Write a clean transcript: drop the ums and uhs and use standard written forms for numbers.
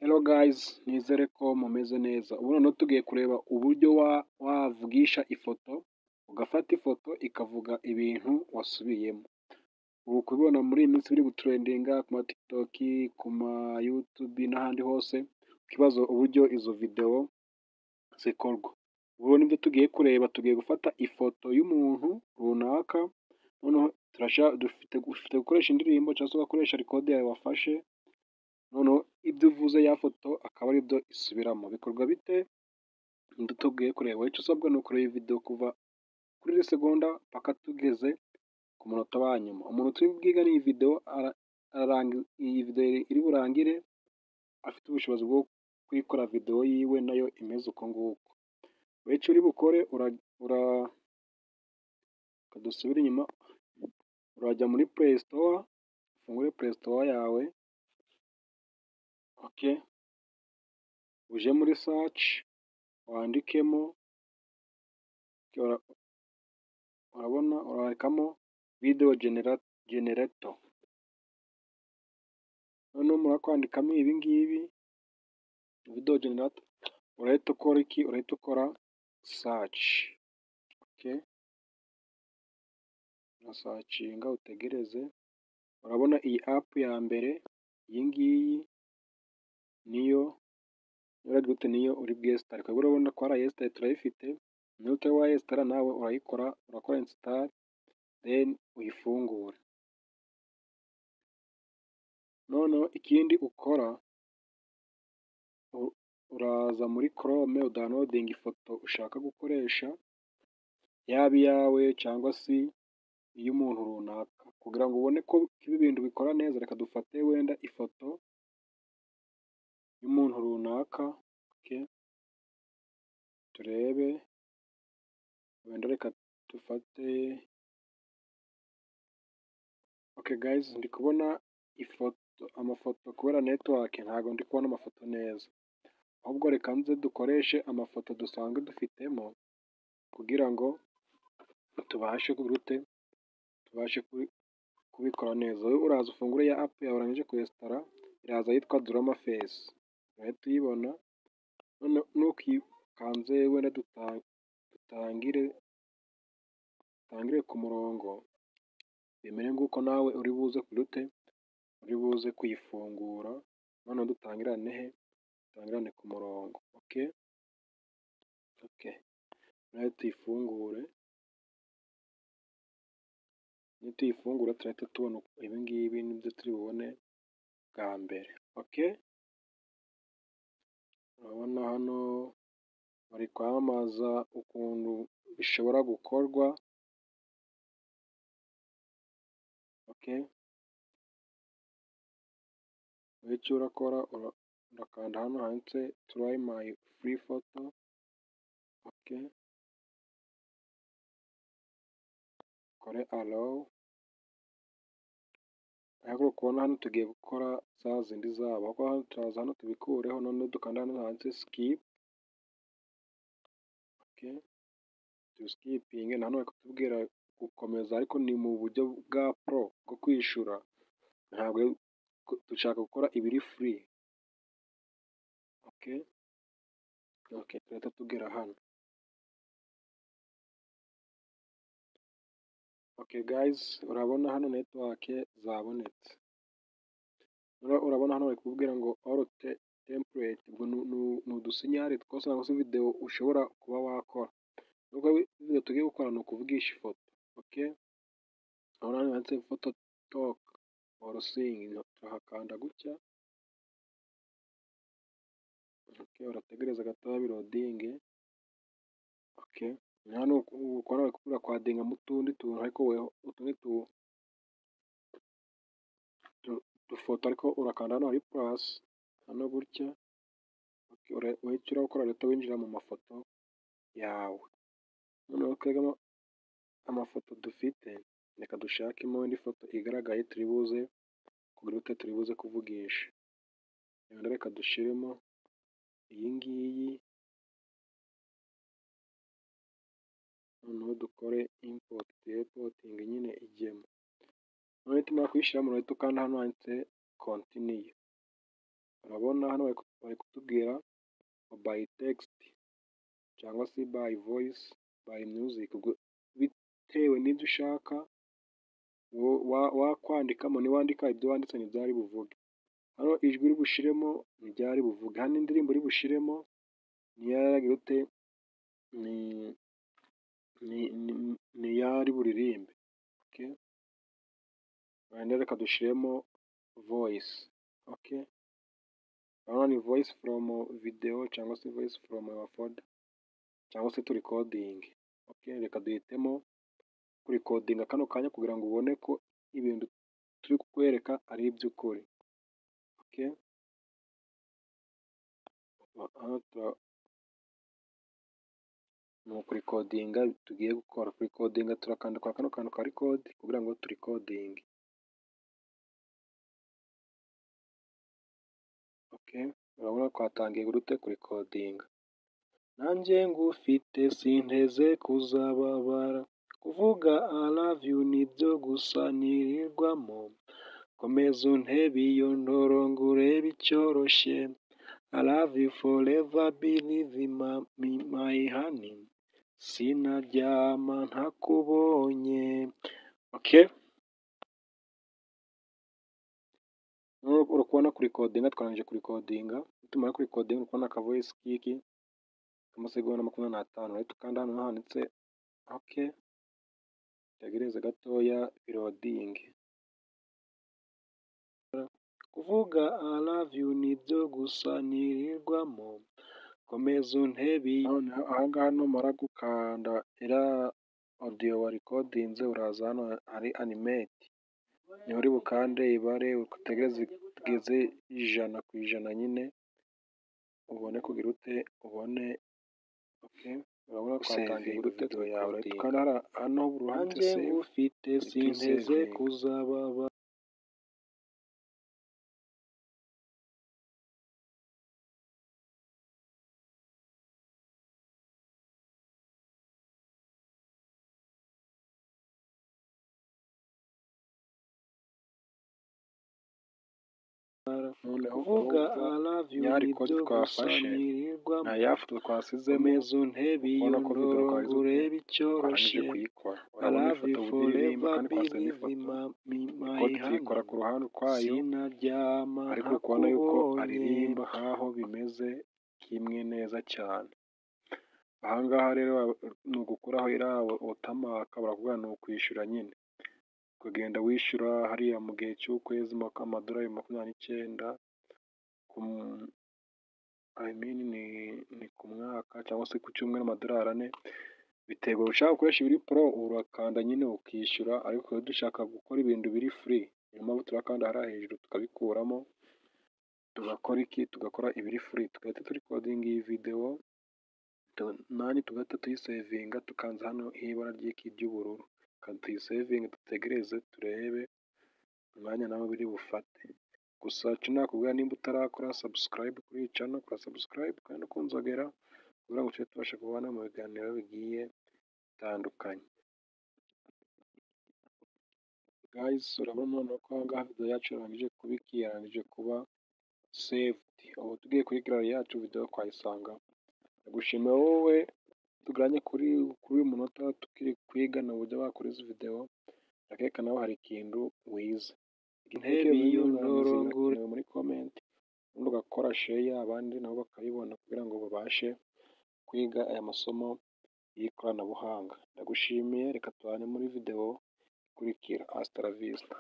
Hello guys, nizere ko mumeze neza. Ubu noneho tugiye kureba uburyo wavugisha ifoto, ugafata ifoto ikavuga ibintu wasubiyemo. Ubu kubibona muri iyi minsi biri gutrendinga ku ma TikTok, ku ma YouTube n'ahandi hose, ukibaza uburyo izo video zikorwa. Ubu nibyo tugiye kureba, tugiye gufata ifoto y'umuntu runaka, noneho dufite gukoresha indirimbo cyangwa se ugakoresha record yawe wafashe, noneho ibyo uvuze ya foto akaba aribyo isubiramo. Bikorwa bite? Nibyo tugiye kureba. Icyo usabwa ni ukureba iyi video kuva kuri iri segonda paka tugeze ku munota wa nyuma. Umuntu turi bwigane iyi video, iyi video iri burangire afite ubushobozi bwo kuyikora video yiwe nayo imeze uko nguko. Wowe icyo uri bukore, dusubire inyuma, urajya muri Play Store, ufungure Play Store yawe, okay, uje muri search wandikemo, urabona urandikamo video generator. Noneho numara kwandikamo ibi ngibi video generator, urahita ukora iki? Urahita ukora search. Okay, urasearchinga utegereze, urabona iyi app ya mbere, iyi ngiyi niyo niyo uri bwinstalle. Twebwe urabona twarayinstalle, turayifite, niba utari wayinstalla nawe urayikora, urakora install then uyifungure. Noneho ikindi ukora, uraza muri Chrome udownloadinge ifoto ushaka gukoresha, yaba iyawe cyangwa se iy'umuntu runaka. Kugira ngo ubone ko ibi bintu bikora neza, reka dufate wenda ifoto y'umuntu runaka, okay, turebe wenda reka dufate. Okay guys, ndi kubona ifoto, amafoto, kubera network ntabwo ndi kubona amafoto neza, ahubwo reka nze dukoreshe amafoto dusanzwe dufitemo kugira ngo tubashe gute, tubashe kubikora neza. Wowe uraza ufungure ya app yawe urangije kuyinstalla, iraza yitwa Drama Face, urahita uyibona. Nukanze wenda dutangire ku murongo, bimere nk'uko nawe uri buze gute, uri buze kuyifungura, noneho dutangirane he? Dutangirane ku murongo. Okay, nayo tuyifungure. Nituyifungura turahita tubona ibi ngibi, nibyo turi bubone bwa mbere. Okay, urabona hano bari kwamamaza ukuntu bishobora gukorwa. Okay, icyo urakora, urakanda hano handitse "Try my free photo". Okay, ukore allow. Ariko uri kubona hano tugiye gukora za zindi zabo, kuko hano turaza hano tubikureho, noneho dukanda hano handitse skip. Okay, tuskipinge. Na hano bari kutubwira gukomeza, ariko ni mu buryo bwa pro bwo kwishyura, ntabwo dushaka gukora ibiri free. Okay, turahita tugera hano. Okay guys, urabona hano network zabonetse. Urabona hano bari kukubwira ngo all template, ubwo ni udusinyari twose cyangwa se video ushobora kuba wakora. Nubwo video tugiye gukora ni ukuvugisha ifoto. Okay, urabona hano handitse "Photo talk or sing", turahakanda gutya. Okay, urategereza gatoya biloadinge. Okay, hano ukubona bari kukubwira kwaddingamo utundi tuntu, ariko weho utundi dufoto, ariko urakanda hano hari plus hano gutya. Wowe icyo urakora, urahita winjira mu mafoto yawe. Noneho twebwe amafoto dufite, reka dushakemo indi foto igaragaye turi buze kugira ute, turi buze kuvugisha. Reka dushiremo iyi ngiyi, noneho dukore import, tuyimportinge nyine ijyemo. Noneho nitumara kuyishyiramo, urahita ukanda hano handitse "Continue". Urabona hano bari kutubwira by text cyangwa se by voice, by music, bitewe n'ibyo ushaka wakwandikamo. Niwandika ibyo wanditse nibyo ari buvuge. Hano ijwi uri bushiremo niryo ari buvuge. Hano indirimbo uri bushiremo niyo aragira ute, niyo ari buririmbe. Okay, wenda reka dushiremo voice. Okay, urabona ni voice from video cyangwa se voice from your folder cyangwa se turecording. Okay, reka duhitemo kurecordinga kano kanya kugira ngo ubone ko ibintu turi kukwereka ari iby'ukuri. Okay, hano ni ukurecordinga tugiye gukora. Kurecordinga turakanda kwa kano kantu ka record kugira ngo turecordinge. Okay, urabona twatangiye gute kurecordinga. Nanjye ngufite sinteze kuzababara, kuvuga I love you nibyo gusa nirirwamo, komeza untebe iyo ndoro ngo urebe icyoroshye, I love you forever, believe me my honey, sinaryama ntakubonye. Okay, uri kubona kurecordinga, twarangije kurecordinga. Nitumara kurecordinga, uri kubona aka voice kiki k'amasegonda 25, urahita ukanda hano handitse okay, utegereze gatoya biloadinge. Kuvuga I love you nibyo gusa nirirwamo, komeza untebe. Aha ngaha numara gukanda iriya audio warecordinze, uraza hano hari animate, niho uri bukande ibare, utegereze igeze 100% nyine, ubone kugira ute, ubone. Okay, urabona twatangiye gute video yawe, urahita ukanda hano handitse save, ngufite sinteze kuzababa. Noneho kuvuga I love you ya record nibyo gusa twafashe na nirirwamo, ya foto twasizemo, komeza untebe iyo ubona ko video ndoro ngo urebe icyoroshye, twarangije kuyikora. I Urabona love you ifoto uburyo iririmba, forever, kandi twasizemo believe ifoto, me my record tuyikora honey, ku ruhande ukwayo, sinaryama ariko uri kubona yuko ntakubonye. aririmba nkaho bimeze kimwe neza cyane. Aha ngaha rero ni ugukuraho iriya watermark, barakubwira ni ukwishyura nyine, ukagenda wishyura hariya mu gihe cy'ukwezi amadolari 29, I mean ni ku mwaka cyangwa se ku cyumweru amadolari 4, biterwa. Ushaka gukoresha ibiri pro urakanda nyine ukishyura, ariko iyo dushaka gukora ibintu biri free, niyo mpamvu turakanda hariya hejuru tukabikuramo, tugakora iki, tugakora ibiri free, tugahita turecordinga iyi video nani, tugahita tuyisavinga tukanze hano ibara ry'iki ry'ubururu, tuyisavinge dutegereze turebe umwanya nawe biri bufate. Gusa icyo nakubwira, nimba utarakora subscribe kuri iyi channel, kora subscribe kandi ukunzogera kugira ngo tujye tubasha kubana mu biganiro bigiye bitandukanye. Guys, urabona noneho ko aha ngaha video yacu yarangije kuba iki, yarangije kuba saved. Ubu tugiye kuri gallery yacu video twayisangamo. Ndagushimiye wowe tugiranye kuri uyu munota tukiri kwigana uburyo bakora izi video, ndakeka nawe hari ikintu wize. Intebe iyo ndoro birakenewe muri comment, ubundi ugakora share abandi nabo bakayibona kugira ngo babashe kwiga aya masomo y'ikoranabuhanga. Ndagushimiye, reka tubane muri video ikurikira. Hasta la vista.